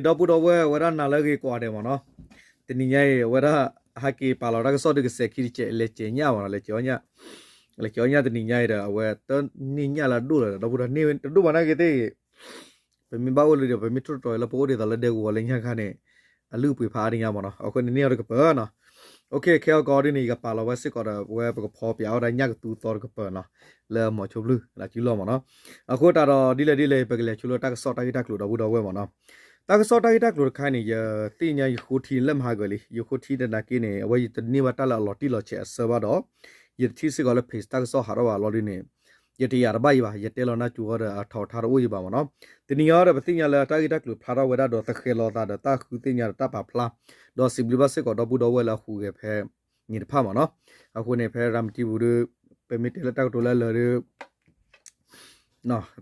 ဒီပုၢ်ဒီဝဲၢ် အဝဲဒၣ်နၤလၢအဂ့ၤကိးဂၤဒဲးမ့ၢ်နီၤ, တနံၤညါအံၤ အဝဲဒၣ်ဟဲက့ၤပာ်လီၤတၢ်ကစီၣ်ဒုးကစဲးခံတစဲး လဲၤစဲးညၣ်မ့ၢ်နီၤ, လဲၤစဲးအီၣ်ညၣ်, လဲၤစဲးအီၣ်ညၣ်တနံၤညါအံၤဒီး အဝဲတန့ၢ်ညၣ်လၢအဒိၣ်လၢၤဒီး ဒီပုၢ်ဒီဝဲၢ် န့ၢ်တဒိၣ်ဘၣ်နာ်က့သ့ၣ် ပမ့ၢ်ဘၣ်အိၣ်လၢဒီး ပမ့ၢ်ထိၣ်တတီၤလၢပအိၣ်ဒ်သိးလၢဒဲကဝီၤလၢညါခါန့ၣ် အလုၢ်အပှ့ၤဖးအါတညါမ့ၢ်နီၤ, အဃိန့ၣ်န့ၢ်အီၤတကပၤနီၤ. ခဲအံၤကီးဒ်န့ၣ် ယကပာ်လီၤဝဲစ့ၢ်ကီးဒီး ဝဲပကဖီပၠးအီၣ်ဒၣ်ညၣ်ကသူသီတကပၤနီၤ, လၢမိၤဆိဖျုၢ်လၢစုလီၢ်မ့ၢ်နီၤ. အဃိသတးဒီးဒ်လဲၣ်ဒ်လဲၣ် ပကလဲၤဆိလၢတၢ်ကစီၣ်တၢ်ဂ့ၢ်တၢ်ကျိၤ ဒီပုၢ်ဒီဝဲၢ်မ့ၢ်နီၤ. တၢ်ကစီၣ်တၢ်ဂ့ၢ်တၢ်ကျိၤတခါန့ၣ် ယသ့ၣ်ညါယဃိထံလၢမဟါဂၢၤလံ, ယဃိထံတနာ်က့န့ၣ် အဝဲယတန့ၢ်ဘၣ်တၢ်လၢအလီၤတံၢ်လီၤဆဲးအဆၢဘၣ်ဒီး ယတထံၣ်စ့ၢ်ကီးလၢ page တၢ်ကစီၣ်ဟးထီၣ်ဘၣ်လီၤဒ်န့ၣ် ယတယာ်တဘၣ်အံၤဘၣ်, ယတဲလီၤနၢ်ကၠိဃီဒီးအထီးထါတအိၣ်အံၤဘၣ်မ့ၢ်နီၤ. တနံၤညါဒီး ပသ့ၣ်ညါလၢတၢ်ဂ့ၢ်တၢ်ကျိၤဖျါထီၣ်ဝဲဒၣ်ဒီး သဃဲၤလီၤသးဒီးတၢ်ဃုသ့ၣ်ညါဒီးတၢ်ပာ်ဖျါ, ဒီးစံးဘျုးဘၣ်စ့ၢ်ကီးဒီပုၢ်ဒီဝဲၢ်လၢအဟူးဂဲၤဖဲန့ၣ်တဖၣ်မ့ၢ်နီၤ. အဃိန့ၣ် ဖဲရၤမတံပူၤဒီး ပမ့ၢ်တဲလၢတၢ်ကတိၤလၢအလၢာ်ဒီး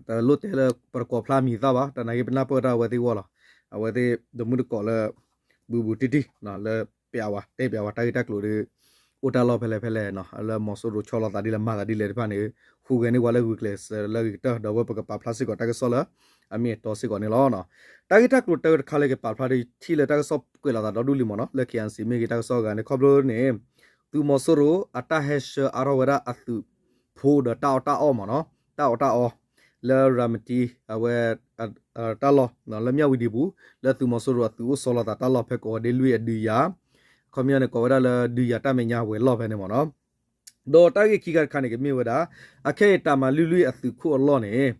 တလိၣ်တဲလၢပတကိးဖျါမံၤသၣ်ဘၣ်, တနာ်က့ပနၢ်ပၢၢ်တၢ်အဝဲသ့ၣ်ဂီၢ်လီၤ. အဝဲသ့ၣ်တမုၢ်တကိးလၢ ဘူးဘူးတံၢ်တံၢ် လၢပျးဝဲ တဲပျးဝဲတၢ်ဂ့ၢ်တၢ်ကျိၤဒီး အိၣ်တၢ်လီၢ်ဖဲလဲၣ်ဖဲလဲၣ်နီၤ, လၢမီၤစိရိၤဆီလီၤသးဒ်လဲၣ် မၤသးဒ်လဲၣ်တဖၣ်န့ၣ် ဟူးဂဲၤန့ၢ်ဝဲလၢဂုာ်ကျဲးစၢးလၢအဂ့ၤကတၢၢ် ဒီးဝဲပကပာ်ဖျါစ့ၢ်ကီးတၢ်ကစီၣ်လၢ အမ့ၢ်အတီစ့ၢ်ကီးန့ၣ်လီၤ. တၢ်ဂ့ၢ်တၢ်ကျိၤတၢတခါလၢကပာ်ဖျါဒီးထံၣ်လၢတၢ်ကစီၣ်ကွဲးလီၤသးဒီဒူၣ်လံမ့ၢ်နီၤ, လၢ K I C မ့ၢ်ဂ့ၤ တၢ်ကစီၣ်အဂၤန့ၣ် ခီဖျိန့ၣ် သုးမီၤစိရိၤအတၢ်ဟဲဆှၢအါထီၣ်ဝဲဒၣ်အသုးဖိဒီးတၢ်အီၣ်တၢ်အီမ့ၢ်နီၤ, တၢ်အီၣ်တၢ်အီ လၢရၤမတံ အဝဲ တၢ်လီၢ် လၢမၠၣ်ဝံၤဒံးပူၤ လၢသုးမီၤစိရိၤအသုးအိၣ်ဆီလီၤသးတၢ်လီၢ်ဖဲကိးဝဲဒ်လွံၢ်အဒုးယၤ, ခီပညီန့ၣ် ကိးဝဲဒၣ်လၢဒုးယၤတၢ်မဲာ်ညါဝဲၤလီၢ်ဖဲန့ၣ်မ့ၢ်နီၤ. ဒီးတၢ်ဂ့ၢ်ခံခါတခါန့ၣ် ကမ့ၢ်ဝဲဒၣ် အခဲအံၤတၢ်မၤလွံၢ်လွံၢ်အသုးခိၣ်အလီၢ်န့ၣ်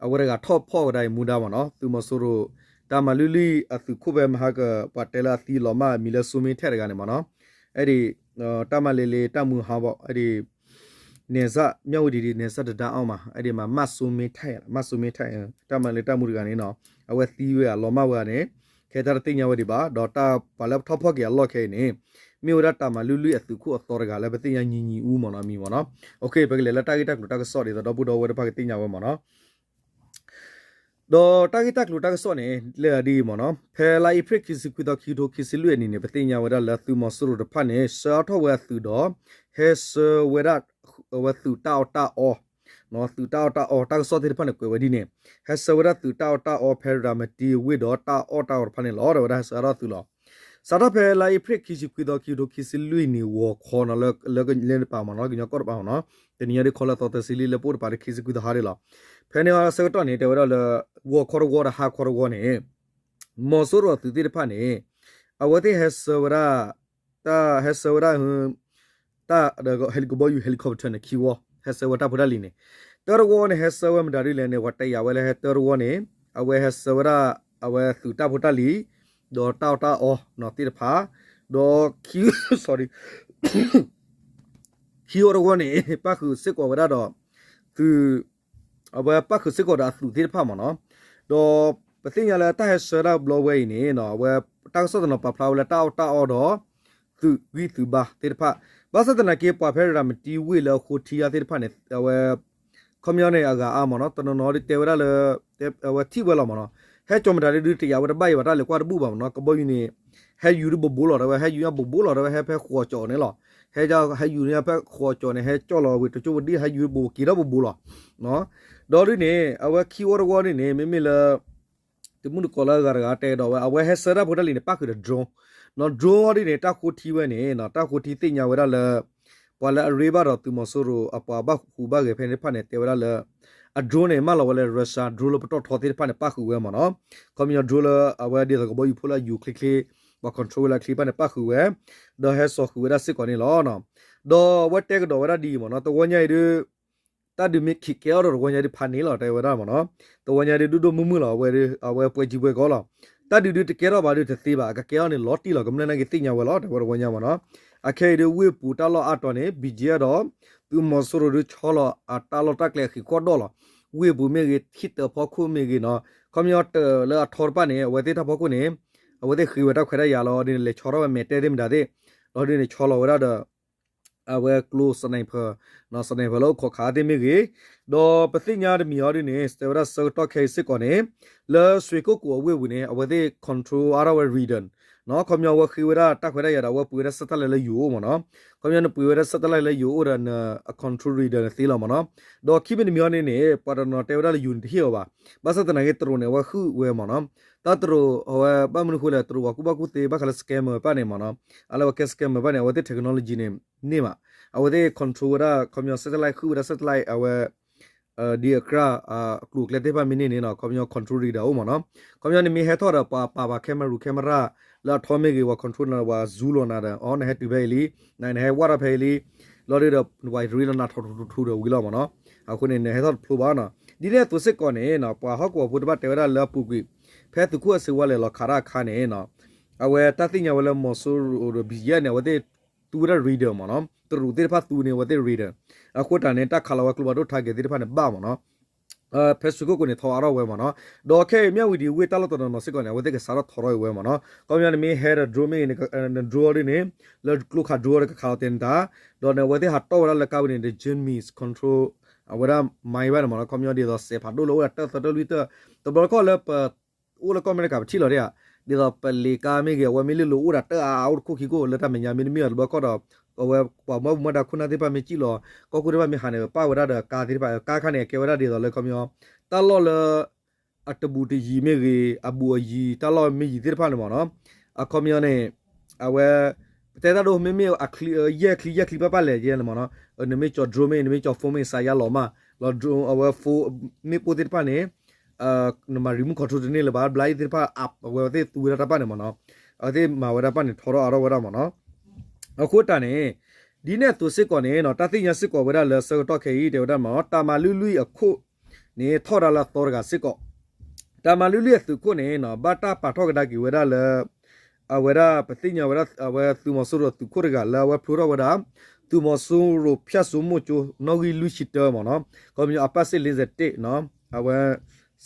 အဝဲတဂၤထီၣ်ဖီၣ်ဝဲဒၣ်အံၤမူဒါမ့ၢ်နီၤ, သုးမီၤစိရိၤ တၢ်မၤလွံၢ်လွံၢ်အသုးခိၣ်ဖဲမဟါက ပှၤတဲလၢအသံလီၤမၢ်အမံၤလၢ စိုးမင်းထက် တဂၤန့ၣ်မ့ၢ်နီၤ, အဲဒ် တၢ်မၤလ့လ့တၢ်မူဟါဘီ အဲဒ် နယ်စပ် မြဝတီ နယ်စပ်တံတားအောက်မှာ အဲဒီမှာ မစိုးမင်းထိုက် မစိုးမင်းထိုက် တၢ်မၤလ့တၢ်မူတဂၤန့ၣ်နီၤ, အဝဲသံဝဲအလီၤမၢ်ဝဲန့ၣ် ခဲတၢ်တသ့ၣ်ညါဝဲဒံးဘၣ်, ဒီးတၢ်ပှၤလၢထီၣ်ဖီၣ်က့ၤအလီၢ်ခဲအံၤန့ၣ် မ့ၢ်ဝဲဒၣ်တၢ်မၤလွံၢ်လွံၢ်အသုးခိၣ်အသီတဂၤလၢပသ့ၣ်ညါ ညီညီဦး မ့ၢ်နီၤ အမံၤမ့ၢ်နီၤ. ပကလဲၤလၢတၢ်ဂ့ၢ်တၢ်ကျိၤတၢ်ကစီၣ်ဒ်သိးဒီပုၢ်ဒီဝဲၢ်တဖၣ်ကသ့ၣ်ညါဝဲမ့ၢ်နီၤ. ဒီးတၢ်ဂ့ၢ်တၢ်ကျိၤတၢ်ကစီၣ်န့ၣ် လၢအဒ်အံၤမ့ၢ်နီၤ, ဖဲလါအ့ဖြ့ၣ်ခံဆံခွံသီ ခံကထိခံဆံလွံၢ်အနံၤန့ၣ် ပသ့ၣ်ညါဝဲဒၣ်လၢသုးမီၤစိရိၤတဖၣ်န့ၣ် ဆှၢအါထီၣ်ဝဲအသုးဒီး ဟဲဆှၢဝဲဒၣ် အဝဲသုးတၢ်အီၣ်တၢ်အီ သုးတၢ်အီၣ်တၢ်အီ တၢ်ကစီၣ်သ့ၣ်တဖၣ်န့ၣ် ကွဲးဝဲဒ်န့ၣ်, ဟဲဆှၢဝဲဒၣ်သုးတၢ်အီၣ်တၢ်အီဖဲရၤမတံဝ့ၢ်ဒီးတၢ်အီၣ်တၢ်အီတဖၣ်န့ၣ်လီၤ, ဒီးဝဲဒၣ်ဟဲဆှၢအါထီၣ်သုးလီၤ. စးထီၣ်ဖဲလါအ့ဖြ့ၣ်ခံဆံခွံသီ ခံကထိခံဆံလွံၢ်နံၣ် ဂီၤခီနီၤ လၢ လၢကညီတပၤမ့ၢ်နီၤ, ကညီကီၢ်တပၤမ့ၢ်နီၤ, တနံၤညါဒ်ခီလၢသီသၢဆံလွံၢ်လၢပအိၣ်တပၤဒီးခံဆံခွံသီဟါဒ်လီၤ. ဖဲန့ၣ်အဆၢကတီၢ်န့ၣ် တဲဝဲဒၣ်လၢ ဂီၤခီတဝီဒီးဟါခီတဝီန့ၣ် မီၤစိရိၤအသုးသ့ၣ်တဖၣ်န့ၣ် အဝဲသ့ၣ်ဟဲဆှၢဝဲဒၣ် တၢ်ဟဲဆှၢဝဲဒၣ် တၢ်ဒီး ဟဲလံကဘီယူၤ helicopter န့ၣ် ခံဝီ ဟဲဆှၢဝဲတၢ်ဖိတၢ်လံၤန့ၣ်, တၢတဝီန့ၣ် ဟဲဆှၢဝဲမတၤဒ်လဲၣ်န့ၣ် ပှၤတဲယၤဝဲလၢဟဲတၢတဝီန့ၣ် အဝဲဟဲဆှၢဝဲဒၣ် အဝဲသုးတၢ်ဖိတၢ်လံၤ ဒီးတၢ်အီၣ်တၢ်အီနီၤသ့ၣ်တဖၣ်, ဒီးခံ sorry ခံဝီတဝီန့ၣ် ပၣ်ဃုာ်စ့ၢ်ကီးဝဲဒၣ်ဒီး သုး အဝဲပၣ်ဃုာ်စ့ၢ်ကီးဒီးအသုးသ့ၣ်တဖၣ်မ့ၢ်နီၤ, ဒီးပသ့ၣ်ညါလၢတၢ်ဟဲဆှၢဒၣ်ဘျီဝဲအံၤန့ၣ် အဝဲတၢ်ကစီၣ်တနီၤပာ်ဖျါဝဲလၢတၢ်အီၣ်တၢ်အီဒီး သုးဂံၢ်သုးဘါသ့ၣ်တဖၣ်, ဘၣ်ဆၣ်သနာ်က့ ပှၤဖဲရၤမတံဝ့ၢ်လၢအဃိထံအါသ့ၣ်တဖၣ်န့ၣ် အဝဲ ခီပညီန့ၣ် အဂၤအါမ့ၢ်နီၤ, တနီၤနီၤဒ်တဲဝဲဒၣ်လၢ အဝဲထံၣ်ဝဲလီၤမ့ၢ်နီၤ, ဟဲကၠီမတၤဒ်ဒုးတယာ်ဝဲတဘၣ်အံၤဘၣ် တၢ်လဲၤကွၢ်တဘူၣ်ဘၣ်မ့ၢ်နီၤ, ကဘီယူၤန့ၣ် ဟဲယူၤဒ်ဘိးဘိလီၤ တဲဝဲ ဟဲယူၤညါဘိးဘိလီၤ တဲဝဲ ဟဲဖဲဃိးကၠီၤန့ၣ်လီၤ, ဟဲယူၤညါဖဲဃိးကၠီၤန့ၣ် ဟဲကၠီၣ်လီၤဝံၤ တကၠိပဒံ ဟဲယူၤဘိးက့ၤထီၣ်ဘိးဘိလီၤ, ဒီးဒ်န့ၣ် အဝဲခံဝီတဝီန့ၣ်န့ၣ် မ့မ့ၢ်လၢ တမုၣ်တကိးလၢအဂၤတဂၤတဲဒီးဝဲ အဝဲဟဲဆှၢတၢ်ဖိတၢ်လံၤန့ၣ် ပၣ်ဃုာ်ဒီး drone နီၤ, drone အီၤဒ်န့ၣ် တၢ်ဃိထံဝဲန့ၣ် တၢ်ဃိထံသ့ၣ်ညါဝဲဒၣ်လၢ ပှၤလၢအရ့ဘၣ်ဒီးသုးမီၤစိရိၤအပှၤဘၣ်ဟူးဘၣ်ဂဲၤဖဲန့ၣ်တဖၣ်န့ၣ် တဲဝဲဒၣ်လၢ အ drone န့ၣ် မၢလီၤဝဲလၢ Russia drone လၢပတီၢ်ထီသ့ၣ်တဖၣ်န့ၣ် ပၣ်ဃုာ်ဝဲမ့ၢ်နီၤ, ခီပညီ drone လၢအဝဲဒ်သိးကဘီယူၤဖိလၢအယူၤချ့ချ့ ပှၤ control ဝဲလၢချ့တဖၣ်န့ၣ် ပၣ်ဃုာ်ဝဲ ဒီးဟဲစိာ်ဃုာ်ဝဲဒၣ်စ့ၢ်ကီးန့ၣ်လီၤ. ဒီးအဝဲတဲကဒီးဝဲဒၣ်ဒ်အံၤမ့ၢ်နီၤ, တဝီညါအံၤဒုး တၢ်ဒုးမ့ၢ်ခံးကဲထီၣ်ဒီးတဝီညါဒုးဖးန့ၢ်လီၤ တဲဝဲဒၣ်မ့ၢ်နီၤ, တဝီညါဒုးဒိၣ်ဒိၣ်မုၢ်မုၢ်လီၤ အဝဲဒုး အဝဲပှဲၤကံပှဲၤကီလီၤ, တၢ်ဒုးဒုးတကဲထီၣ်ဘၣ်ဒုးတသ့ဘၣ် အကကဲထီၣ်န့ၣ်လီၤတံၢ်လီၤ ကမျၢၢ်နာ်က့သ့ၣ်ညါဝဲလီၤ တဲဝဲတဝီညါမ့ၢ်နီၤ, အခဲအံၤဒုးဝ့ၢ်ပူၤတၢ်လီၢ်အါတီၤန့ၣ် ဘံၣ်ကၠ့ဒီး သုးမီၤစိရိၤဒုးဆီလီၤအတၢ်လီၢ်တၢ်ကျဲအဃံးဃီဒီၣ်လီၤ, ဝ့ၢ်ပူၤမ့ၢ်ဂ့ၤ ဟံၣ်တၢၤဖီခိၣ်မ့ၢ်ဂ့ၤနီၤ, ခီပညီတၢၤလၢအထီတဖၣ်န့ၣ် အဝဲသ့ၣ်တၢ်ဖီခိၣ်န့ၣ် အဝဲသ့ၣ်ဃ့ဝဲတၢ်ခွဲးတၢ်ယာ်လီၤ ဒ်န့ၣ် လဲၤဆီထီၣ်ဝဲမဲာ်တဲသ့ၣ်မတၤသ့ၣ်, ဒီးဒ်န့ၣ်ဆီလီၤဝဲဒၣ်ဒီး အဝဲကျိ sniper နီၤ sniper လၢအိၣ်ခိးခးသ့ၣ်မ့ၢ်ဂ့ၤ, ဒီးပသ့ၣ်ညါတမံၤအီၤဒ်န့ၣ် တဲဝဲဒၣ်ဆၢကတီၢ်ခဲအံၤစ့ၢ်ကီးန့ၣ် လၢစွ့ၤကိၣ်ကိၤအဝ့ၢ်ပူၤန့ၣ် အဝဲသ့ၣ် control အါထီၣ်ဝဲ radar နီၤ ခီပညီအဝဲဃ့ဝဲဒၣ်တၢ်ခွဲးတၢ်ယာ်ဒီး အဝဲပှ့ၤဝဲဒၣ် satellite လၢယိၤအိၣ်မ့ၢ်နီၤ. ခီပညီန့ၣ်ပှ့ၤဝဲဒၣ် satellite လၢယိၤအိၣ်ဒီးန အ control radar န့ၣ်သ့လီၤမ့ၢ်နီၤ. ဒီးခံမံၤတမံၤအံၤန့ၣ်န့ၣ် ပှၤတနီၤတဲဝဲဒၣ်လၢယိၤန့ၣ်တဟ့ၣ်အီၤဘၣ်. ဘၣ်ဆၣ်သနာ်က့ တရူးန့ၣ် အဝဲဟုၣ်ဝဲမ့ၢ်နီၤ. တၢ်တရူးအဝဲဘၣ်မနုၤဃိလဲၣ် တရူးပှၤကူၣ်ဘၣ်ကူၣ်သ့ဘၣ်ဃးလၢ scammer တဖၣ်န့ၣ်မ့ၢ်နီၤ. အလၢအဝဲကဲ scammer တဖၣ်န့ၣ် အဝဲသ့ၣ် technology န့ၣ် န့ၢ်မး. အဝဲသ့ၣ် control ဝဲဒၣ် ခီပညီ satellite ဟုၣ်ဝဲဒၣ် satellite အဝဲ ဒ်အကြၢး အကျိၤအကျဲသ့ၣ်တဖၣ်မ့ၢ်န့ၢ်န့ၣ်နီၤ ခီပညီ control radar အိၣ်မ့ၢ်နီၤ. ခီပညီန့ၣ်မ့ၢ်ဟဲထီၣ်ဒီး ပှၤပာ်ပာ် camera ရူၤ camera လၢအထီမ့ၢ်ဂ့ၤ ပှၤ control နၤဒီး ပှၤ zoom လီၤနၤဒီး အီ နဟဲတုၤဖဲအံၤလံ, နဟဲဝၢ်ထီၣ်ဖဲအံၤလံ, လီၤဒုးဒီး ပှၤရ့လီၤနၤထီၣ်ထူထူထူဒီးဝံၤလီၤမ့ၢ်နီၤ. အဃိန့ၣ် နဟဲထီၣ်တဖျိဘၣ်နီၤ. ဒ်န့ၣ်အသိးစ့ၢ်ကီးန့ၣ်နီၤ ပှၤဟီၣ်ကဝီၤဖိတဖၣ်တဲဝဲဒၣ်လၢအပူၤကွံာ် ဖဲသုးခိၣ်အစ့ဝါလဲၤလီၤခးတၢ်အခါန့ၣ်နီၤ အဝဲတၢ်သ့ၣ်ညါဝဲလၢမီၤစိရိၤဒီး ဘံယဲၢ်န့ၣ် အဝဲသ့ၣ်သူဝဲဒၣ် radar မ့ၢ်နီၤ. တရူးသ့ၣ်တဖၣ်သူန့ၣ် အဝဲသ့ၣ် radar အဃိတၢ်န့ၣ် တၢ်ခးလီၤဝဲကျိဖးဒိၣ် target သ့ၣ်တဖၣ်န့ၣ်ဘၣ်မ့ၢ်နီၤ. ဖဲရွှေကုက္ကိုန့ၣ် ထီအါထီၣ်ဝဲမ့ၢ်နီၤ. ဒီးခဲအံၤ မြဝတီ ဝ့ၢ်တၢ်လီၢ်တနီၤနီၤစ့ၢ်ကီးန့ၣ် အဝဲသ့ၣ်ကစးထီၣ်ထီထီၣ်အံၤဝဲမ့ၢ်နီၤ. ခီပညီန့ၣ်မ့ၢ်ဟဲဒီး drone မ့ၢ်ဂ့ၤ drone ဒ်န့ၣ် လၢကျိခး drone ဒီးကခးလီၤတဲာ်န့ၣ်တၢ်, ဒီးန့ၣ် အဝဲသ့ၣ်ဟးတီၣ်ဝဲဒၣ်လၢကါပူၤန့ၣ် ဒီး Japanese control အဝဲဒၣ် mine ဘၣ်န့ၣ်မ့ၢ်နီၤ. ခီပညီဒ်သိးစဲးဖးဒိၣ်လၢအိၣ်ဒီးတၢၢ်သၢတၢၢ်လွံၢ်တၢၢ် တဘျီတခီၣ်လၢပ အိၣ်လၢကီၢ်အမဲရကၤ ပထံၣ်လီၤဒ်ဧါ, ဒ်သိးပလ့းကါမ့ၢ်ဂ့ၤ အဝဲမ့ၢ်လ့ၣ်လိၤအိၣ်ဒီးတၢၢ်အါအါအိၣ်တခိၣ်ခံခိၣ် လၢတၢ်မဲာ်ညါမ့တမ့ၢ်အီၤတဘျီခီၣ်ဒီး အဝဲပှၤမၢပူၤမၢဒါခိၣ်နၢ်သ့ၣ်တဖၣ်မ့ၢ်စံၣ်လီၤ ကီၢ်ခိၣ်သ့ၣ်တဖၣ်မ့ၢ်ဟးန့ၣ် ပာ်ဝဲဒၣ်ဒီးကါသ့ၣ်တဖၣ် ကါခါန့ၣ် အကဲဝဲဒၣ်ဒ်သိးလၢခီပညီ တၢ်လီၢ်လၢ အတဘူးတယံၤမ့ၢ်ဂ့ၤ အဘူးအယံၤ တၢ်လီၢ်မ့ၢ်ယံၤသ့ၣ်တဖၣ်န့ၣ်မ့ၢ်နီၤ, အခီပညီန့ၣ် အဝဲ ပတဲတၢ်ဒိၣ်မ့မ့ၢ် ယဲၢ်ချံယဲၢ်ချံပၢ်ပၢ်လဲၣ်ယဲၢ်န့ၣ်မ့ၢ်နီၤ, နမ့ၢ်ကၠီၤ drone မ့ၢ် နမ့ၢ်ကၠီၤ phone မ့ၢ် စးယါလီၤမး, လီၤ drone အဝဲ phone မ့ၣ်ပိၢ်သ့ၣ်တဖၣ်န့ၣ် နမၤ remote control တန့ၢ်လၢၤဘၣ် ဘျါအံၤသ့ၣ်တဖၣ် အဝဲသ့ၣ်သူဝဲဒၣ်တၢ်ပၢ်န့ၣ်မ့ၢ်နီၤ, အဝဲသ့ၣ်မၤဝဲဒၣ်ပၢ်န့ၣ် ထီထီၣ်အါထီၣ်ဝဲဒၣ်မ့ၢ်နီၤ, အဃိတၢ်န့ၣ် ဒ်န့ၣ်အသိးစ့ၢ်ကီးန့ၣ်နီၤ တၢ်သ့ၣ်ညါစ့ၢ်ကီးဝဲဒၣ်လၢဆၢကတီၢ်ခဲအံၤ တဲဝဲဒၣ်မ့ၢ်နီၤ တၢ်မၤလုၢ်လွံၢ်အခိၣ်န့ၣ် ထီၣ်ဒၣ်လၢအသီတဂၤစ့ၢ်ကီး, တၢ်မၤလုၢ်လွံၢ်အသုးခိၣ်န့ၣ်နီၤ ဘၣ်တၢ်ပာ်ထီၣ်ကဒါက့ၤဝဲဒၣ်လၢ အဝဲဒၣ်ပသ့ၣ်ညါဝဲဒၣ် အဝဲသုးမီၤစိရိၤသုးခိၣ်တဂၤလၢအဝဲဖျိထီၣ်ဝဲဒၣ် သုးမီၤစိရိၤဖၠၣ်စိမိၣ်ကၠိ နီၣ်ဂံၢ်လွံၢ်ဆံတၢမ့ၢ်နီၤ, ခီပညီအပၢ်စ့ၣ်လ့စတ့ၣ်နီၤ အဝဲ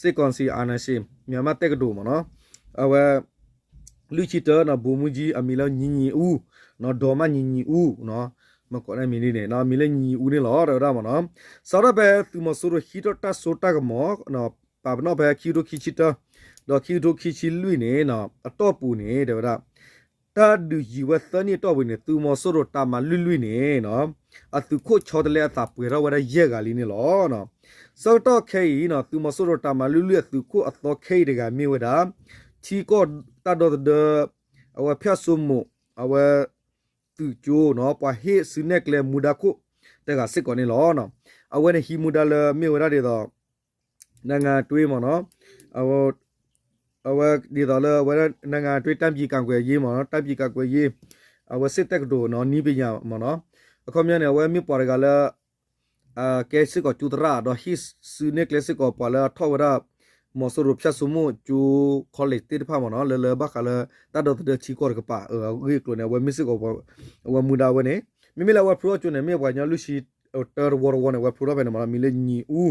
စစ်ကောင်စီအာဏာရှင် မြန်မာ့တပ်မတော်မ့ၢ်နီၤ, အဝဲ လွံၢ်ဆံတၢနီၤ ဗိုလ်မှူးကြီး အမံၤလၢညီညီဦး, နီၤ ဒေါ်မညီညီဦးနီၤ, မ့ၢ်ကိးန့ၣ်မံၤဒ်န့ၣ်နီၤ အမံၤလၢညီညီဦးန့ၣ်လီၤ တဲဝဲဒၣ်မ့ၢ်နီၤ, စးထီၣ်ဖဲသုးမီၤစိရိၤဟံးထီၣ်တၢ်စိတၢ်ကမီၤ ပာ်ပနီၣ်ဖဲခံကထိခံဆံတၢ ဒီးခံကထိခံဆံလွံၢ်န့ၣ်နီၤ အတီၢ်ပူၤန့ၣ် တဲဝဲဒၣ် တၢ်ဒုးယံၤဝဲသၢနံၣ်အတီၢ်ပူၤန့ၣ် သုးမီၤစိရိၤတၢ်မၤလွံၢ်လွံၢ်န့ၣ်နီၤ အသုးခိၣ်ဆီတလဲအသးပှဲၤထီၣ်ဝဲဒၣ်ယဲၢ်ဂၤလံန့ၣ်လီၤ. ဆၢကတီၢ်ခဲအံၤနီၤ သုးမီၤစိရိၤတၢ်မၤလွံၢ်လွံၢ်အသုးခိၣ်အသီခဲအံၤတဂၤမ့ၢ်ဝဲဒၣ် ထံကီၢ်တၢ်ဒီသဒၢ အဝဲဖၠၣ်စိမိၣ် အဝဲ သုးကၠိနီၤ ပှၤဟ့ၣ်စုနဲၣ်ကျဲမူဒါခိၣ်တဂၤစ့ၢ်ကီးန့ၣ်လီၤ. အဝဲန့ၣ်ဟံးမူဒါလၢမ့ၢ်ဝဲဒၣ်ဒ်သိး နဂၤတွ့မ့ၢ်နီၤ အဝဲဒ်သိးလၢအဝဲဒၣ် နဂၤတွ့ တၢ်ပံကၣ်ကွဲးယ့မ့ၢ်နီၤ တၢ်ပံကၣ်ကွဲးယ့ အဝဲစ့ၣ်တဲၣ်ကတိၤနီၤ နည်းပညာမ့ၢ်နီၤ, အခီပညီန့ၣ် အဝဲမ့ၢ်ပှၤတဂၤလၢ ကဲစ့ၢ်ကီးကၠိသရၣ် ဒီးဟ့ၣ်စုနဲၣ်ကျဲစ့ၢ်ကီးပှၤလၢအထီၣ်ဝဲဒၣ် မီၤစိရိၤဖၠၣ်စိမိၣ်ကၠိ college သ့ၣ်တဖၣ်မ့ၢ်နီၤ လၢလၢဘၣ်ဃးလၢ တၢ်ဒီသဒၢထံကီၢ်တကပၤ အဂ့ၢ်အကျိၤန့ၣ် အဝဲမ့ၢ်စ့ၢ်ကီး အဝဲမူဒါဝဲန့ၣ် မ့မ့ၢ်လၢအဝဲဖျိထီၣ်ကၠိန့ၣ် မ့ၢ်ပှၤကညီလွံၢ်ဆံတၢတဝီတဝီန့ၣ် အဝဲဖျိထီၣ်ဖဲန့ၣ်မ့ၢ်နီၤ မံၤလၢညီအူ,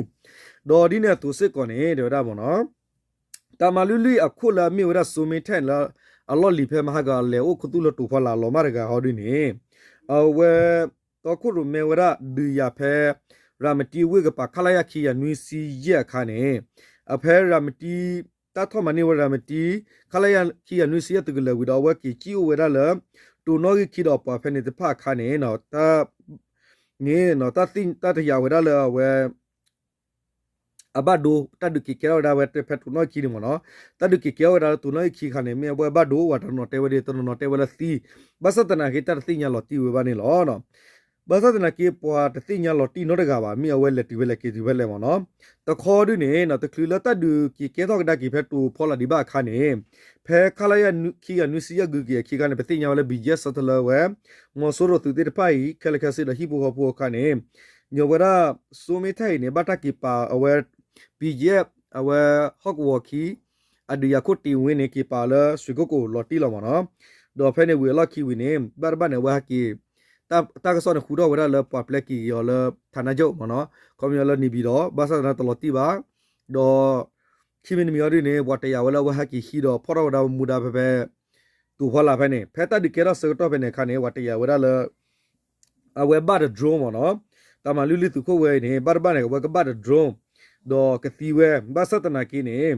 ဒီးဒ်န့ၣ်အသိးစ့ၢ်ကီးန့ၣ် တဲဝဲဒၣ်မ့ၢ်နီၤ တၢ်မၤလွံၢ်လွံၢ်အခိၣ်လၢအမ့ၢ်ဝဲဒၣ် စိမ့ထၣ်လၢ အလီၢ်လံၤဖဲမဟါကလဲၤအိၣ်ခူသူၣ်လၢတိာ်ဖီလာ်လီၤမၢ်တဂၤဟီဒ်န့ၣ် အဝဲ တီခိၣ်ရိၣ်မဲဝဲဒၣ်ဒုးယၤဖဲ ရၤမတံဝ့ၢ်ကပၤ ခလရ ခံကယၤနွံဆံယဲၢ်အခါန့ၣ် အဖဲရၤမတံ တၢ်ထီၣ်မၤန့ၢ်ဝဲရၤမတံ ခလရ ခံကယၤနွံဆံယဲၢ်သုးကလၢၤဝံၤဒီး အဝဲက့ၤစံၣ်အိၣ်ဝဲဒၣ်လၢ တိာ်နီၣ်ဂံၢ်ခံဒီးပှၤဖဲန့ၣ်တဖၣ်အခါန့ၣ် တၢ် န့ၣ် တၢ်တယာ်ဝဲဒၣ်လၢအဝဲ အဘၣ်ဒိ တၢ်ဒုးက့ၤကဲထီၣ်ဝဲဒၣ်ဝဲဖဲတိာ်နီၣ်ဂံၢ်ခံန့ၣ်မ့ၢ်နီၤ, တၢ်ဒုးက့ၤကဲထီၣ်ဝဲဒၣ်လၢတိာ်နီၣ်ဂံၢ်ခံအခါန့ၣ် မ့ၢ်အဝဲဘၣ်ဒိ ပှၤတနီၤတဲဝဲဒၣ် တနီၤနီၤတဲဝဲလၢသံ, ဘၣ်ဆၣ်သနာ်က့ တၢ်တသ့ၣ်ညါလီၤတံၢ်ဝဲဘၣ်န့ၣ်လီၤ. ဘၣ်ဆၣ်သနာ်က့ ပှၤတသ့ၣ်ညါလီၤတံၢ်နီတဂၤဘၣ် မ့ၢ်အဝဲလဲၤတုၤဖဲလဲၣ်က့ၤတုၤဖဲလဲၣ်မ့ၢ်နီၤ, တခီဒ်န့ၣ် တချုးလၢတၢ်ဒုးက့ၤကဲထီၣ်ကဒါက့ၤဖဲတိာ်ဖီလာ်ဒံးဘၣ်အခါန့ၣ် ဖဲခလရ ခံကယၤနွံဆံယဲၢ်ဂုၤက့ၤအခံခါန့ၣ် ပသ့ၣ်ညါဝဲလၢ ဘံယဲၢ် ဆၢထၢၣ်လၢဝဲ မီၤစိရိၤသုးသ့ၣ်တဖၣ်အံၤ ခဲလၢာ်ခဲဆ့ဒီးဟံၣ်ဖိဃီဖိအခါန့ၣ် ညီဝဲဒၣ် စိမ့ထၣ်အံၤန့ၣ် ဘၣ်တၢ်က့ၤပာ်အဝဲ ဘံယဲၢ် အဝဲဟီၣ်ကဝီၤခံ အဒုးယၤခိၣ်တ့ၢ်ဝ့ၢ်န့ၣ် က့ၤပာ်လၢရွှေကုက္ကိုလီၤတံၢ်လီၤမ့ၢ်နီၤ, ဒီးဖဲန့ၣ်ဝံၤအလီၢ်ခံဝံၤန့ၣ် ဘၣ်တဘၣ်န့ၣ် အဝဲဟဲက့ၤ တၢ်ကစီၣ်န့ၣ် ဃုထီၣ်ဝဲဒၣ်လၢပှၤပျဲက့ၤက့ၤအီၤလၢ ဌာနချုပ်မ့ၢ်နီၤ, ခီပညီလၢနေပြည်တော် ဘၣ်ဆၣ်သနာ်က့တလီၤတံၢ်ဘၣ်, ဒီး ခံမံၤတမံၤအံၤဒ်န့ၣ် ပှၤတယာ်ဝဲလၢအဝဲဟဲက့ၤဟံးဒီးဖီၣ်ထီၣ်ဝဲဒၣ်မူဒါဖဲဖဲ တိာ်ဖီလာ်ဖဲန့ၣ် ဖဲတၢ်ဒုးကဲထီၣ်ဆၢကတီၢ်ဖဲန့ၣ်အခါန့ၣ် ပှၤတယာ်ဝဲဒၣ်လၢ အဝဲဘၣ်ဒီး drone မ့ၢ်နီၤ, တၢ်မၤလုၢ်လုၢ်သုးခိၣ်ဝဲအံၤန့ၣ် ဘၣ်တဘၣ်န့ၣ် အဝဲကဘၣ်ဒီး drone ဒီးကသံဝဲ ဘၣ်ဆၣ်သနာ်က့န့ၣ်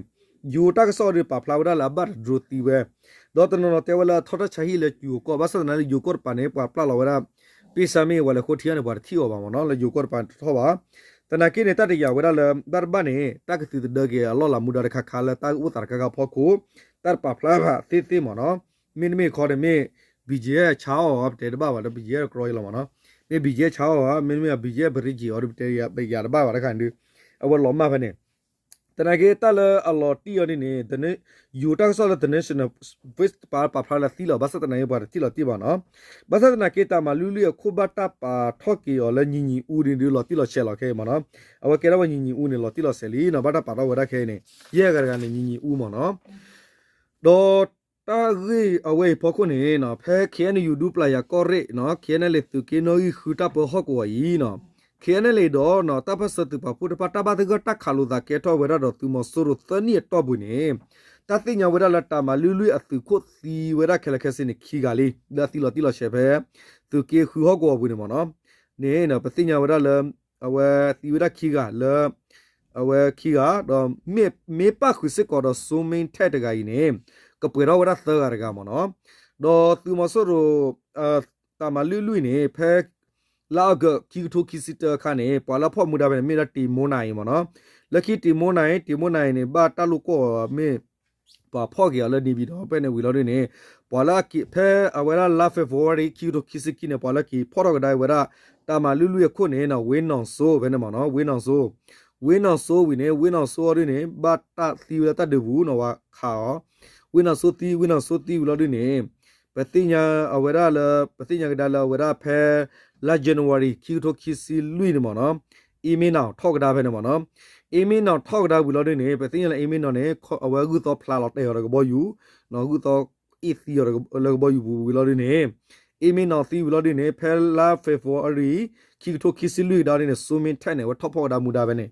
ယိၤတၢ်ကစီၣ်ဒ်ပာ်ဖျါဝဲဒၣ်လၢအဘၣ်ဒီး drone သံဝဲ, ဒီးတနီၤနီၤတဲဝဲလၢအထီၣ်တၢ်ဆါဟံၣ်လၢယိၤကီၢ် ဘၣ်ဆၣ်သနာ်က့လၢယိၤကီၢ်တပၤန့ၣ် ပှၤပျၢ်လီၤဝဲဒၣ် ပ့ၢ်ဆါမ့ၢ်ဝဲလဲၤဃိထံန့ၣ် ပှၤတထံၣ်အီၤဘၣ်မ့ၢ်နီၤ လၢယိၤကီၢ်တပၤတထီၣ်ဘၣ်. သနာ်က့န့ၣ် တၢ်တယာ်ဝဲဒၣ်လၢ ဘၣ်တဘၣ်န့ၣ် တၢ်ကသုးသဒၢက့ၤအလီၢ်လၤမူဒါတခါခါလၢတၢ်အိၣ်သးတခါခါဖီခိၣ် တၢ်တပာ်ဖျါဘၣ်သ့သ့မ့ၢ်နီၤ. မ့တမ့ၢ်ခီန့ၣ်မ့ၢ် ဘံၣ်ကၠဲၣ်ဆါအီၤ ပတဲတဘၣ်ဘၣ်လၢ ဘံၣ်ကၠဲၣ် ကရီယလီၤမ့ၢ်နီၤ. မ့ၢ်ဘံၣ်ကၠဲၣ်ဆါအီၤဧါ မ့တမ့ၢ်ဘံၣ်ကၠဲၣ် ပရ့က့ၤအီၤ ပတဲယၤတဘၣ်ဘၣ်တခါန့ၣ်ဒုး အဝဲလီၤမၢ်ဖဲန့ၣ် သနာ်က့တၢ်လၢအလီၤတံၢ်အီၤဒ်န့ၣ် ယိၤတၢ်ကစီၣ်လၢ The National Post ပာ်ဖျါလၢသံလီၤ ဘၣ်ဆၣ်သနာ်က့ပှၤတထံၣ်လီၤတံၢ်ဘၣ်နီၤ. ဘၣ်ဆၣ်သနာ်က့ တၢ်မၤလွံၢ်လွံၢ်အခိၣ်ဘၣ်တၢ်ပာ်ထီၣ်က့ၤအီၤလၢ ညီညီဦး န့ၣ်ဒုး လီၤတံၢ်လီၤဆဲးလီၤခဲအံၤမ့ၢ်နီၤ. အဝဲကဲထီၣ်ဝဲ ညီညီဦး န့ၣ် လီၤတံၢ်လီၤဆဲးလံနီၤ ဘၣ်တၢ်ပာ်ထီၣ်ဝဲဒၣ်ခဲအံၤန့ၣ် ယဲၢ်ဂၤတဂၤန့ၣ် ညီညီဦး မ့ၢ်နီၤ. ဒီးတၢ်ဂ့ၢ်အဝဲအံၤဖီခိၣ်န့ၣ် ဖဲ ခ့ၣ်အဲၣ်ယူၣ် ဒူပျၢ်ယၤကီၢ်ရ့ၣ်နီၤ ခ့ၣ်အဲၣ်အဲၣ်လ့ၣ် သုးက့နီၣ်ဂံၢ်ဃုတၢ်ပၢဟီၣ်ကဝီၤအံၤနီၤ ခ့ၣ်အဲၣ်အဲၣ်လ့ၣ်ဒီး တၢ်ပၢၢ်ဆၢသုးပာ်ဖှိၣ်တဖၣ် တၢ်ဘၣ်သဂၢၢ်တၢ်ခးလိာ်သးကဲထီၣ်ဝဲဒၣ်ဒီးသုးမီၤစိရိၤသၢနံၣ်အတီၢ်ပူၤန့ၣ် တၢ်သ့ၣ်ညါဝဲဒၣ်လၢတၢ်မၤလွံၢ်လွံၢ်အသုးခိၣ်သံဝဲဒၣ်ခဲလၢာ်ခဲဆ့န့ၣ် ခံဂၤလံ လၢအသံလီၤတံၢ်လီၤဆဲးဖဲ သုးက့ဃုဟီၣ်ကဝီၤပူၤန့ၣ်မ့ၢ်နီၤ. န့ၣ် ပသ့ၣ်ညါဝဲဒၣ်လၢ အဝဲသံဝဲဒၣ်ခံဂၤလၢ အဝဲခံဂၤ ဒီးမ့ၢ်ပၣ်ဃုာ်စ့ၢ်ကီးဒီး စိမ့ထၢၣ်တဂၤအံၤန့ၣ် ကပှဲၤထီၣ်ဝဲဒၣ်သၢဂၤတဂၤမ့ၢ်နီၤ. ဒီးသုးမီၤစိရိၤ တၢ်မၤလွံၢ်လွံၢ်န့ၣ် ဖဲ လါအီကူး ခံကထိခံဆံတၢအခါန့ၣ် ပှၤလၢဖီၣ်မူဒါဖဲန့ၣ် မ့ၢ်ဒၣ်တ့ၤမိနၤအံၤမ့ၢ်နီၤ. လၢခံတ့ၤမိနၤအံၤ တ့ၤမိနၤအံၤန့ၣ် ဘၣ်တၢ်လိာ်ကွီၢ်မ့ၢ် ပှၤဖီၣ်က့ၤအီၤလၢ နေပြည်တော် ဖဲန့ၣ်ဝံၤလီၤဒ်န့ၣ် ပှၤလၢက့ၤ ဖဲအဝဲဒၣ်လါ February ခံကထိခံဆံခံန့ၣ် ပှၤလၢက့ၤဖီၣ်ထီၣ်ကဒါဝဲဒၣ် တၢ်မၤလွံၢ်လွံၢ်အခိၣ်န့ၣ် ဝ့နီၣ်စိ ဖဲန့ၣ်မ့ၢ်နီၤ ဝ့နီၣ်စိ ဝ့နီၣ်စိဝံၤန့ၣ် ဝ့နီၣ်စိအီၤဒ်န့ၣ် ဘၣ်တၢ်သံဝဲလၢတၢ်ဒုးပူၤနီၤ ဝဲခးအီၤ ဝ့နီၣ်စိသံ ဝ့နီၣ်စိသံဝံၤလီၤဒ်န့ၣ် ပသ့ၣ်ညါအဝဲဒၣ်လၢ ပသ့ၣ်ညါကဒါလၢအဝဲဒၣ်ဖဲ လါ January ခံကထိခံဆံလွံၢ်န့ၣ်မ့ၢ်နီၤ အ့မ့ၢ်နီၣ်ထီၣ်ကဒါဖဲန့ၣ်မ့ၢ်နီၤ အ့မ့ၢ်နီၣ်ထီၣ်ကဒါဝံၤလီၤဒ်န့ၣ် ပသ့ၣ်ညါလၢအ့မ့ၢ်နီၣ်န့ၣ် အဝဲဂုၢ်သီဖျါလီၤတဲာ်အီၤတကဘီယူၤ ဂုၢ်သီအ့ၣ်သံအီၤလၢကဘီယူၤပူၤဝံၤလီၤဒ်န့ၣ် အ့မ့ၢ်နီၣ်သံဝံၤလီၤဒ်န့ၣ် ဖဲလါ February ခံကထိခံဆံလွံၢ်ကဒါဒ်န့ၣ် စိမ့ထၢၣ်န့ၣ် အဝဲထီၣ်ဖီၣ်ကဒါမူဒါဖဲန့ၣ်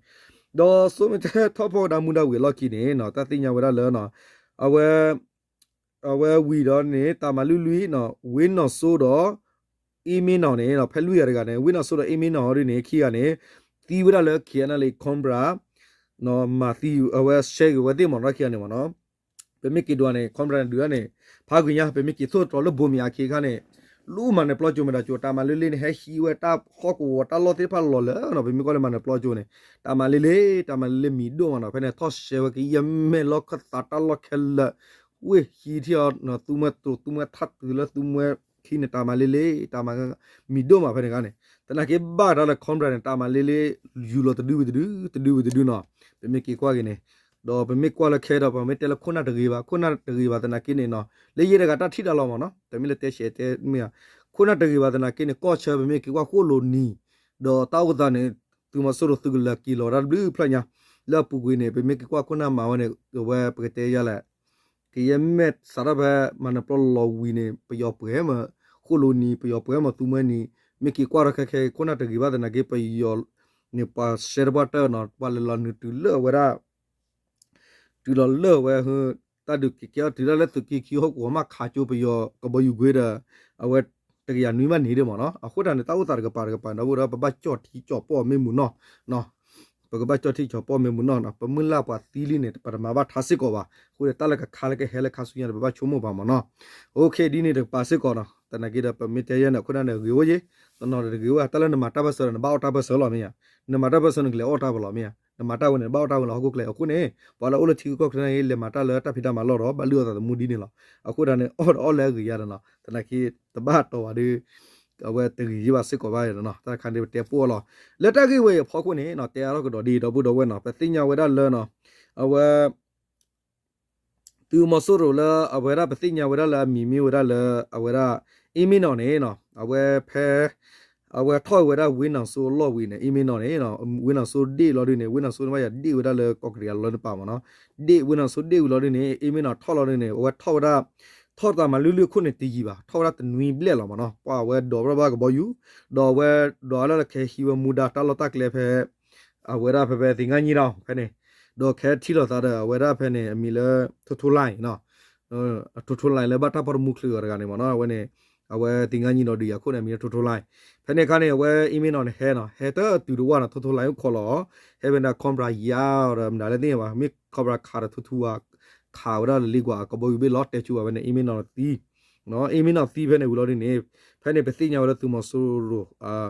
ဒီးစိမ့ထၢၣ်ထီၣ်ဖီၣ်ကဒါမူဒါဝံၤအလီၢ်ခံန့ၣ် တၢ်သ့ၣ်ညါဝဲဒၣ်လၢ အဝဲ အဝဲဝံၤဒီးန့ၣ် တၢ်မၤလွံၢ်လွံၢ် ဝ့နီၣ်စိဒီး အ့မ့ၢ်နီၣ်န့ၣ် ဖဲလွံၢ်ဂၤတဂၤန့ၣ် ဝ့နီၣ်စိဒီးအ့မ့ၢ်နီၣ်ဒ်န့ၣ် ခံဂၤန့ၣ် သံဝဲဒၣ်လၢ ခ့ၣ်အဲၣ်အဲၣ်လ့ၣ် Cobra မၤသံ အဝဲဆှဲက့ၤဝဲသ့ၣ်မ့ၢ်နီၤ ခံဂၤန့ၣ်မ့ၢ်နီၤ ပမ့ၢ်က့ၤဒွးန့ၣ် Cobra န့ၣ် ဒုးန့ၣ် ဖးဂ့ၤညါ ပမ့ၢ်က့ၤသိၣ်တြီၤလၢဘိမ့ၢ်အခံခါန့ၣ် လူမၤနၢၤပျီကၠိမ့ၢ်ဒၣ်ကၠိ တၢ်မၤလ့လ့န့ၣ် ဟဲဟံးဝဲတၢ်ဟီၣ်ကဝီၤတၢ်လီၢ်သ့ၣ်တဖၣ်လီၤလၢနီၤ ပမ့ၢ်ကွၢ်လၢမၤနၢၤပျီကၠိန့ၣ် တၢ်မၤလ့လ့ တၢ်မၤလ့လ့မံၤဒိၣ်မးနီၤ ဖဲန့ၣ် ထီၣ်ရှဲဝဲကယဲၢ်မဲာ်လီၢ်ခၢၣ်သးတၢ်လီၢ်ခဲလၢာ် ဝ့ၢ်ဟံးထံၣ်အီၤ သူမွဲတိၤ သူမွဲထးတုၤလၢသူမွဲခံန့ၣ် တၢ်မၤလ့လ့ တၢ်မၤ မံၤဒိၣ်မးဖဲန့ၣ်ခါန့ၣ် သနာ်က့ဘၣ်တၢ်လၢ Cobra န့ၣ် တၢ်မၤလ့လ့ ယူၤလီၤတဒုဝံၤတဒု တဒုဝံၤတဒုနီၤ ပမ့ၢ်က့ၤကွၢ်က့ၤန့ၣ် ဒီးပမ့ၢ်ကွၢ်လၢခဲဒီး ပမ့ၢ်တဲလၢခိၣ်နၢ်တဂ့ၤဘၣ် ခိၣ်နၢ်တဂ့ၤဘၣ်သနာ်က့န့ၣ်နီၤ လၢယဲတဂၤတၢ်ထံၣ်တၢ်လီၤမးနီၤ တမ့ၢ်လၢတဲရှဲတဲမ့ၢ်ဧါ ခိၣ်နၢ်တဂ့ၤဘၣ်သနာ်က့န့ၣ် ကီၢ်ဆၢပမ့ၢ်က့ၤကွၢ်ဃိၣ်လိၤနံၤ ဒီးတၢ်အိၣ်သးန့ၣ် သုးမီၤစိရိၤသုးကလၢၤက့ၤလီၤတၢ်တဘျုးဖျၢၣ်ညါ လၢအပူၤကွံာ်န့ၣ် ပမ့ၢ်က့ၤကွၢ်ခိၣ်နၢ်မၤဝဲန့ၣ် အဝဲပကတဲယၤလဲၣ် ကယဲၢ်မဲာ်စးထီၣ်ဖဲ မၤနၢၤပျီလီၤဝံၤန့ၣ် ပယီၤပှဲၤမး ဃိၣ်လိၤနံၤ ပယီၤပှဲၤမး သူမွဲနံၤ မ့ၢ်က့ၤကွၢ်ထီၣ်ခဲခဲ ခိၣ်နၢ်တဂ့ၤဘၣ်သနာ်က့ ပယီၤန့ၣ် ပှၤရှဲတပှၢ်တၢၢ်နီၤ ပှၤလဲၤလီၤနုာ်တုၤလၢအဝဲဒၣ် တုၤလီၤလၢအဝဲ တၢ်ဒုးက့ၤကဲထီၣ်တုၤဒၣ်လၢသုးက့ခံဟီၣ်ကဝီၤမးခးကၠိပယီၤကဘီယူၤကွ့ဒီး အဝဲတကယၤနွံဘၣ်န့ၣ်ဒ်မးနီၤ အဃိသတးန့ၣ် တၢ်အိၣ်သးတကပၤတကပၤန့ၣ် အိၣ်ဒီးပဘၣ်ကၠီၣ်ထံကၠီၣ်ပီၣ်မ့ၢ်မုာ်နီၢ် ပကဘၣ်ကၠီၣ်ထံကၠီၣ်ပီၣ်မ့ၢ်မုာ်နီၢ်နီၤ ပမုၢ်လၢ်ပှၤသံလံန့ၣ် ပတမၤဘၣ်ထါစ့ၢ်ကီးဘၣ် အဃိဒီးတၢ်လၢကခါလၢကဟဲလၢခါဆူညါန့ၣ် ပဘၣ်ဆိကမိၣ်ပှၤမးနီၤ OK ဒ်န့ၣ်တကပၤစ့ၢ်ကီးနီၤ သနာ်က့ဒီး ပမ့ၢ်တဲယဲန့ၣ် အခိၣ်နၢ်န့ၣ်ဂ့ၤအိၣ်ယ့ၣ် တနီၤဒီးတဂ့ၤအိၣ် တၢ်လၢနမၤတၢ်ပၢၢ်ဆၢဒီး နဘၣ်အီၣ်တၢ်ပၢၢ်ဆၢလီၤမ့ၢ်ဧါ နမၤတၢ်ပၢၢ်ဆၢန့ၣ် ကလဲၤအီၣ်တၢ်ပၢၢ်လီၤမ့ၢ်ဧါ နမၤတၢ်ဝဲန့ၣ် နဘၣ်အီၣ်တၢ်ဝဲလီၤဟီၣ်ခိၣ်ချၢ အဃိန့ၣ် ပှၤလၢအိၣ်လၢထံဂုၤကီၢ်ဂၤန့ၣ် လဲၤမၤတၢ်လၢတၢ်ဖံးတၢ်မၤလီၢ်ဒီး ဘၣ်လုၢ်အီၣ်သးသမူဒ်န့ၣ်လီၤ အဃိဒၣ်န့ၣ် အီၣ်ဒီးအီၣ်လၢအဂ့ၤယါဒီးနီၤ သနာ်က့ တဘၣ်တီၤဘၣ်ဒီး အဝဲတဂ့ၤယ့ၢ်ဘၣ်စ့ၢ်ကီးဘၣ်ဒီးနီၤ တၢ်တခါန့ၣ် ပတဲပိၢ်အီၤလီၤ လၢတၢ်ဂ့ၢ်ဝဲအံၤအဖီခိၣ်န့ၣ်နီၤ တဲအါထီၣ်ကဒီးဒ်ဒီပုၢ်ဒီဝဲၢ်နီၤ ပသ့ၣ်ညါဝဲဒၣ်လၢနီၤ အဝဲ သုးမီၤစိရိၤလၢအဝဲဒၣ်ပသ့ၣ်ညါဝဲဒၣ်လၢအမံၤမ့ၢ်ဝဲဒၣ်လၢ အဝဲဒၣ် အ့မ့ၢ်နီၣ်န့ၣ်နီၤ အဝဲဖဲ အဝဲထီၣ်ဝဲဒၣ်ဝ့ၢ်နီၣ်စိအလီၢ်ဝံၤန့ၣ် အ့မ့ၢ်နီၣ်န့ၣ် ဝ့ၢ်နီၣ်စိဒ့ၣ်လီၤဒ်န့ၣ် ဝ့ၢ်နီၣ်စိန့ၣ်ဘၣ်ယၤဒ့ၣ်ဝဲဒၣ်လၢကီၢ်ကရံၤအလီၢ်တပၤမးနီၤ ဒ့ၣ်ဝ့ၢ်နီၣ်စိဒ့ၣ်ဝံၤလီၤဒ်န့ၣ် အ့မ့ၢ်နီၣ်ထီၣ်လီၤဒ်န့ၣ် အဝဲထီၣ်ဝဲဒၣ် ထီၣ်တၢ်မၤလုၢ်လုၢ်အခိၣ်န့ၣ်တယံာ်ဘၣ် ထီၣ်ဝဲဒၣ်တနွံဘျဲၣ်လီၤမးနီၤ ပှၤအဝဲဒိးဘၣ်ဘၣ်ကဘီယူၤ ဒီးအဝဲဒိးအါလၢလၢခဲဟံးဝဲမူဒါတၢ်လီၢ်တၢ်ကျဲဖဲ အဝဲဒၣ်ဖဲဖဲသ့ၣ်ငါညံဒီးဖဲန့ၣ် ဒီးခဲထံၣ်လိာ်သးဒီးအဝဲဒၣ်ဖဲန့ၣ် အမံၤလၢ ထိထိလၢ်နီၤ ထိထိလၢ်လၢဘၣ်တၢ်ဖီၣ်တမူချုးအီၤတဂၤန့ၣ်မးနီၤ အဝဲန့ၣ် အဝဲသ့ၣ်ငါညံဒီးဒုးယၤခိၣ်န့ၣ် အမံၤလၢထိထိလၢ် ဖဲန့ၣ်အခါန့ၣ် အဝဲအ့မ့ၢ်နီၣ်န့ၣ်ဟဲနီၤ ဟဲတတုၤတဝၢ်နီၤ ထိထိလၢ်အိၣ်ခိးလီၤ ဟဲဝဲဒၣ် Cobra ယါဒီးမနုၤလဲၣ်သ့ၣ်ညါဘၣ် မ့ၢ် Cobra ခးဒီးထိထိဝါ ခးဝဲဒၣ်လၢလ့ကွၢ်အကဘီယူၤဘ့ၣ်လီၤ တဲဆူဘၣ်ဝဲန့ၣ် အ့မ့ၢ်နီၢ်သံ အ့မ့ၢ်နီၢ်သံဖဲန့ၣ်ဝံၤလီၤဒ်န့ၣ် ဖဲန့ၣ် ပသ့ၣ်ညါဝဲလၢသုးမီၤစိရိၤ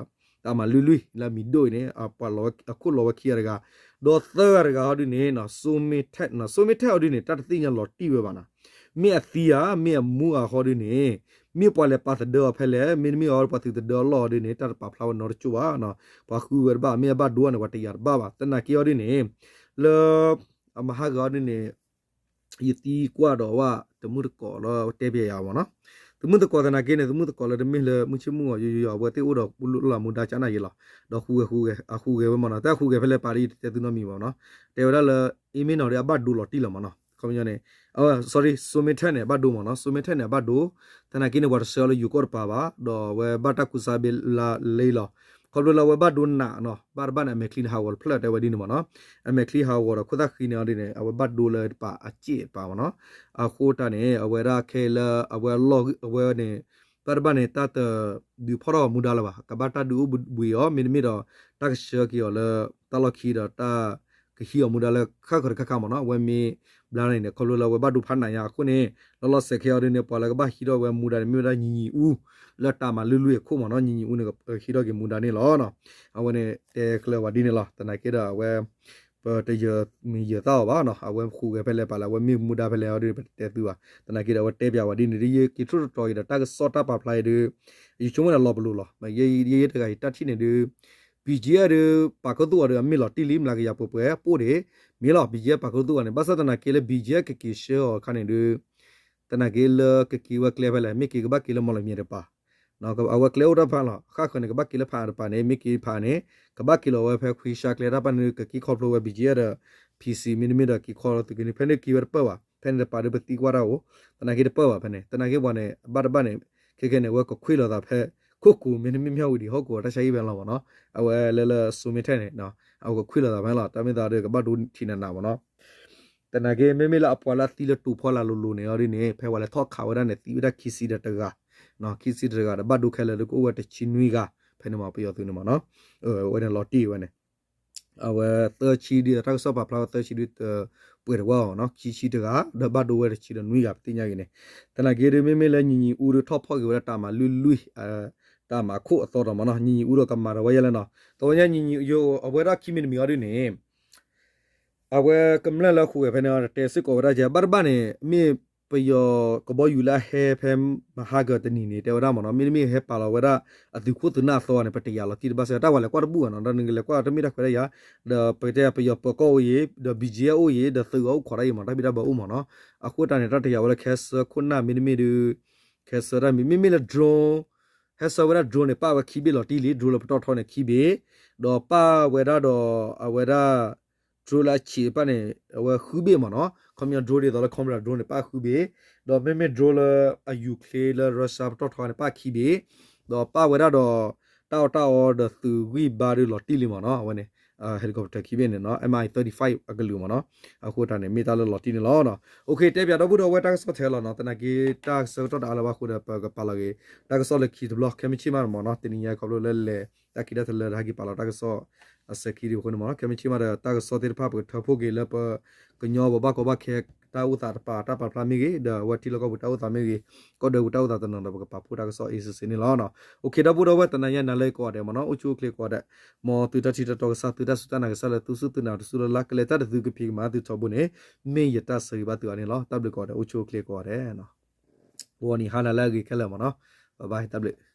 တၢ်မၤလွံၢ်လွံၢ်လၢအမံၤဒိၣ်အံၤန့ၣ် ပှၤလီၤဝဲ အခိၣ်လီၤဝဲခံဂၤတဂၤ ဒီးသၢဂၤတဂၤဟီဒ်န့ၣ် စိမ့ၢ်ထဲ စိမ့ၢ်ထဲအီၤဒ်န့ၣ် တၢ်တသ့ၣ်ညါလီၤတံၢ်ဝဲဘၣ်နီၤ မ့ၢ်အသံဧါ မ့ၢ်အမူဧါဟီဒ်န့ၣ် မ့ၢ်ပှၤလဲၤပာ်သဒၢအီၤဖဲလဲၣ် မ့တမ့ၢ်အီၤ ပှၤသုးသဒၢအလီၢ်အီၤဒ်န့ၣ် တၢ်တပာ်ဖျါဝဲနီတကၠိၢ်ဘၣ်နီၤ ပှၤဃုဝဲတဘၣ် မ့ၢ်အဘၣ်ဒိန့ၣ် ပှၤတယာ်တဘၣ်ဘၣ် သနာ်က့အီၤဒ်န့ၣ် လၢ အမဟါဂၤအီၤဒ်န့ၣ် ယသံကွၢ်ဒီးဝဲ တမုၢ်တကိးလၢတဲပျဲယၤမ့ၢ်နီၤ တမုၢ်တကိးသနာ်က့န့ၣ် တမုၢ်တကိးလၢတမ့ၢ်လၢမုၢ်ဆ့ၣ်မုၢ်ဂီၤယိယိယိ အဝဲသ့ၣ်အိၣ်ဒီးလၢမူဒါကနၣ်ယဲလီၤ ဒီးဃူဂဲၤ ဃူဂဲၤဝဲမ့ၢ်နီၤ တၢ်ဃူဂဲၤဖဲလဲၣ်ပာ်ဒီးယတတဲသုနီတမံၤမ့ၢ်နီၤ တဲဝဲဒၣ်လၢ အ့မ့ၢ်နီၢ်ဒီးအဘၣ်ဒိလီၤတံၢ်လီၤမ့ၢ်နီၤ ခီပညီန့ၣ် အဝဲ sorry စိမ့ၢ်ထဲန့ၣ် အဘၣ်ဒိမ့ၢ်နီၤ စိမ့ၢ်ထဲန့ၣ် အဘၣ်ဒိ သနာ်က့န့ၣ် ပှၤတဆှၢအီၤလၢယိၤကီၢ်တပၤဘၣ် ဒီးအဝဲဘၣ်တၢ်ကူစါဘ့ၣ်လါလ့လီၤ ခီဖျိလၢအဝဲဘၣ်ဒိနးနီၤ ဘၣ်တဘၣ်န့ၣ် အမဲာ်ချံန့ၣ်ဟးဂီၤတဖျၢၣ်တဲဝဲဒ်န့ၣ်မ့ၢ်နီၤ အမဲာ်ချံဟးဂီၤဒီးခိၣ်သၣ်ဃံန့ၣ်အီၤဒ်န့ၣ် အဝဲဘၣ်ဒိလၢတပၤအစ့ၣ်တပၤမ့ၢ်နီၤ အဃိတၢ်န့ၣ် အဝဲဒၣ်ခဲလၢအဝဲအလီၢ်အဝဲန့ၣ် ဘၣ်တဘၣ်န့ၣ် တၢ်တဒုးဖီၣ်ထီၣ်မူဒါလၢၤဘၣ် ကဘၣ်တၢ်ဒုးအိၣ်ဘှံးအီၤ မ့တမ့ၢ်ဒီး တၢ်ကဆှၢက့ၤအီၤလၢ တၢ်လီၢ်ခံဒီးတၢ် ကဟံးအီၤမူဒါလၢခါခီတခါခါမ့ၢ်နီၤ အဝဲမ့ၢ်ဘျါန့ၣ်န့ၣ် ခီဖျိလၢအဝဲဘၣ်ဒိဖးနးညါအဃိန့ၣ် လီၤလီၤဆဲးခဲအီၤဒ်န့ၣ် ပှၤလၢကဘၣ်ဟံးထီၣ်ဝဲမူဒါန့ၣ် မ့ၢ်ဝဲဒၣ်ညီညီအူ လၢတၢ်မၤလွံၢ်လွံၢ်အခိၣ်မ့ၢ်နီၤ ညီညီအူန့ၣ် ဟံးထီၣ်က့ၤမူဒါန့ၣ်လီၤ. အဝဲန့ၣ်တဲကျၢၤဝဲဒ်န့ၣ်လီၤ. သနာ်က့ဒီးအဝဲ ပတယၢၤမံၤယၢၤသၣ်အီၤဘၣ်နီၤ အဝဲဃုဂဲၤဖဲလဲၣ်ပာ်လဲၣ် အဝဲမ့ၢ်မူဒါဖဲလဲၣ်အီၤဒ်န့ၣ် ပတတဲသုဘၣ်. သနာ်က့ဒီးအဝဲတဲပျးဝဲဒ်န့ၣ်ဒ် ယက့ၤထူၣ်တတီၤက့ၤဒီးတၢ်ကစီၣ်တၢ်ပာ်ဖျါအံၤဒ် ယဆိကမိၣ်န့ၣ်လီၤပလိာ်လီၤ. ယဲယဲတဂၤအံၤတၢ်ထံၣ်န့ၣ်ဒ် BGF ဒ် ပာ်ခူသူၣ်အီၤဒီးအမ့ၢ်လီၤတံၢ်လံ မျးကယၤပှဲၤပှဲၤပိၣ်ဒံး မ့ၢ်လီၤ BGF ပာ်ခူသူၣ်အီၤန့ၣ် ဘၣ်ဆၣ်သနာ်က့လၢ BGF ကက့ၤဆှၢအီၤအခါန့ၣ်ဒ် သနာ်က့လၢကက့ၤဝဲကျဲဖဲလဲၣ် မ့ၢ်က့ၤကဘၣ်က့ၤလၢမီၣ်လမၠဲၤတပၤ အဝဲကျဲအိၣ်တၢ်ဖးလီၤ ဃၣ်ဃၢၤန့ၣ် ကဘၣ်က့ၤလၢဖးအါတပၤန့ၣ် မ့ၢ်က့ၤဖးန့ၣ် ကဘၣ်က့ၤလီၤဝဲဖဲခွံဆၢကျဲတၢ်ပၢ်န့ၣ် ကက့ၤခီဖျိဝဲ BGF ဒီး PC မ့တမ့ၢ်ဒီးက့ၤခီလီၤသုးက့ၤန့ၣ် ဖဲန့ၣ်က့ၤဝဲတပၢၢ်ဘၣ် ဖဲန့ၣ်တပၤဒ်ပသံကွၢ်တၢ်အိၣ် သနာ်က့တပၢၢ်ဘၣ်ဖဲန့ၣ် သနာ်က့ပှၤန့ၣ် အဘၣ်တဘၣ်န့ၣ် ခဲခဲန့ၣ် အဝဲကခွ့လီၤသးဖဲ ခိၣ်ကိၤမ့တမ့ၢ်မၠၣ်ဝတံၤဟီၣ်ကိၤတၢ်ဆါဟံၣ်ဖဲလီၤမ့ၢ်နီၤ အဝဲလၢလၢစိမ့ၢ်ထဲန့ၣ် အဝဲကခွ့လီၤသးဖဲလီၤ တၢ်မ့ၢ်သးဒီးကဘၣ်ဒိထံးနးနးမ့ၢ်နီၤ သနာ်က့ မ့မ့ၢ်လၢအပှၤလၢအသံလၢတိၤဖီလာ်လိၤလိၤန့ၣ်အီၤဒ်န့ၣ် ဖဲပှၤလဲၤထီၣ်ခးဝဲဒၣ်န့ၣ် သံဝဲဒၣ်ခံဆံဒီးတဂၤ, ခံဆံတဂၤဒီးဘၣ်ဒိခဲလၢာ်ဒီးကအိၣ်ဝဲတဆံနွံဂၤ ဖဲန့ၣ်မ့ၢ်ပယီၤသုးန့ၣ်မ့ၢ်နီၤ, အဝဲန့ၣ်လီၤတံၢ်ဝဲန့ၣ်, အဝဲသၢဆံဒ်တၢ်ကစီၣ်ပာ်ဖျါဝဲသၢဆံဒ် ပှဲၤတဝၢ်အီၤနီၤ ခံဆံတဂၤ ဒီးဘၣ်ဒိဝဲတဆံဒီးနွံဂၤ ပသ့ၣ်ညါက့ၤန့ၣ်, သနာ်က့ဒီး မ့မ့ၢ်လၢညီညီအူဒီးထီၣ်ဖီၣ်က့ၤဝဲဒၣ်တၢ်မၤလွံၢ်လွံၢ် တၢ်မၤခိၣ်အသီဒီးမ့ၢ်နီၤ ညီညီအူဒီးကမၤဒီးဝဲယဲလဲၣ်နီၤ, သဝဲညါညီညီ အဝဲဒၣ်ခံမံၤတမံၤအီၤဒ်န့ၣ် အဝဲကမျၢၢ်လၢဃုာ်ဝဲဖဲန့ၣ် တဲစ့ၢ်ကီးဝဲဒၣ်ကဲ ဘၣ်တဘၣ်န့ၣ် မ့ၢ်ပယီၤကဘီယူၤလၢအဟဲဖဲမဟါကတနံၤန့ၣ် တဲဝဲဒၣ်မ့ၢ်နီၤ မ့တမ့ၢ်ဟဲပာ်လီၤဝဲဒၣ် အသုးခိၣ်သုးနၢ်အသီန့ၣ် ပတယာ်လီၤတံၢ်တဘၣ်စဲ တၢ်ဝဲလဲၤကွၢ်တဘူၣ်ဘၣ်နီၤ ဒီးနကလဲၤကွၢ်တမ့ၢ်တၢ်ခွဲးတၢ်ယာ် ဒီးပကတဲပယီၤပၢၤကီၢ်အိၣ်အံၤ ဒီး BGF အိၣ်အံၤ ဒီးသုးဂၤအိၣ်ခိးတၢ်အံၤမ့ၢ် တၢ်ဘံၣ်တၢ်ဘၢအိၣ်မ့ၢ်နီၤ, အဃိတၢ်န့ၣ် တၢ်တယာ်ဝဲလၢခဲစၢၢ်ခိၣ်နၢ်မ့တမ့ၢ်ဒီး ခဲစၢၢ်တၢ်မံၤ မ့မ့ၢ်လၢ drone ဟဲဆှၢဝဲဒၣ် drone န့ၣ် ပာ်ဝဲခံဘ့ၣ်လီၤတံၢ်လံ drone လၢပတီၢ်ထီန့ၣ်ခံဘ့ၣ်, ဒီးပာ်ဝဲဒၣ်ဒီး အဝဲဒၣ် drone လၢအဆံးတဖၣ်န့ၣ် အဝဲဃုဘ့ၣ်မ့ၢ်နီၤ, ခီပညီ drone ဒ်သိးလၢ Cobra drone န့ၣ် ပာ်ဃုဘ့ၣ်, ဒီးမ့မ့ၢ် drone လၢအ Ukraine လၢ Russia ပတီၢ်ထီန့ၣ် ပာ်ခံဘ့ၣ်, ဒီးပာ်ဝဲဒၣ်ဒီး တၢ်အီၣ်တၢ်အီဒီးသုးဂံၢ်ဘါဒီးလီၤတံၢ်လံမ့ၢ်နီၤ, အဝဲန့ၣ် helicopter ခံဘ့ၣ်န့ၣ်နီၤ MI thirty-five အကလုာ်မ့ၢ်နီၤ, အဃိတၢ်န့ၣ် မ့ၢ်တၢ်လၢလီၤတံၢ်န့ၣ်လီၤ. OK တဲပၠးဒီပုၢ်ဒီဝဲၢ်တၢ်ကစီၣ်ထဲလီၤနီၤ, သနာ်က့တၢ်ဆၢကတီၢ်တအါလၢၤဘၣ်အဃိဒီး ပကပာ်လီၤက့ၤ တၢ်ကစီၣ်လၢခံတဘျီ ခဲမုၢ်ဆ့ၣ်မးမ့ၢ်နီၤ, တနံၤညါခီဖျိလၢလဲၤ တၢ်ခံးတၢ်တလၢဒီးဟဲက့ၤပာ်လီၤတၢ်ကစီၣ် အစဲးခံဒံးအဃိန့ၣ်မ့ၢ်နီၤ, ခဲမုၢ်ဆ့ၣ်မးဒီးတၢ်ကစီၣ်သ့ၣ်တဖၣ် ပကထၢဖှိၣ်က့ၤလၢပ ကညီပဘၣ်ကီဘၣ်ခဲ တၢ်အိၣ်သးတပၤ တၢ်ပာ်ဖျါမ့ၢ်ဂ့ၤ, ဒီးအဝဲထံလီၢ်ကီၢ်ပူၤတၢ်အိၣ်သးမ့ၢ်ဂ့ၤ, ကီၢ်ဒၢပူၤတၢ်အိၣ်သးတနီၤဒီး ပကပာ်ဖှိၣ်တၢ်ကစီၣ်အ့စ့စ့န့ၣ်လီၤ. OK ဒီပုၢ်ဒီဝဲၢ် တနၤညါနၤလၢကိးဂၤဒဲးမ့ၢ်နီၤ, အိၣ်ဆူၣ်အိၣ်ချ့ကိးဂၤဒဲး, မ်သုတၢ်ထံၣ်တၢ်တီကစၢ် သုတၢ်စူၢ်တၢ်နာ်ကစၢ်လၢသုစူၢ်သုနာ်တစူၢ်လၢ်လၢ် ကလဲၤတၢ်တသုကဖံးကမၤသုထီဘိန့ၣ် မ့ၢ်ယတၢ်ဆၢဂ့ၤဘၣ်သုအါန့ၣ်လီၤ. တၢ်ဘျုးကိးဂၤဒဲး အိၣ်ဆူၣ်အိၣ်ချ့ကိးဂၤဒဲး ဂီၤနံၤဟါနၤလၢအဂ့ၤခဲလၢာ်မ့ၢ်နီၤ, bye bye တၢ်ဘျုး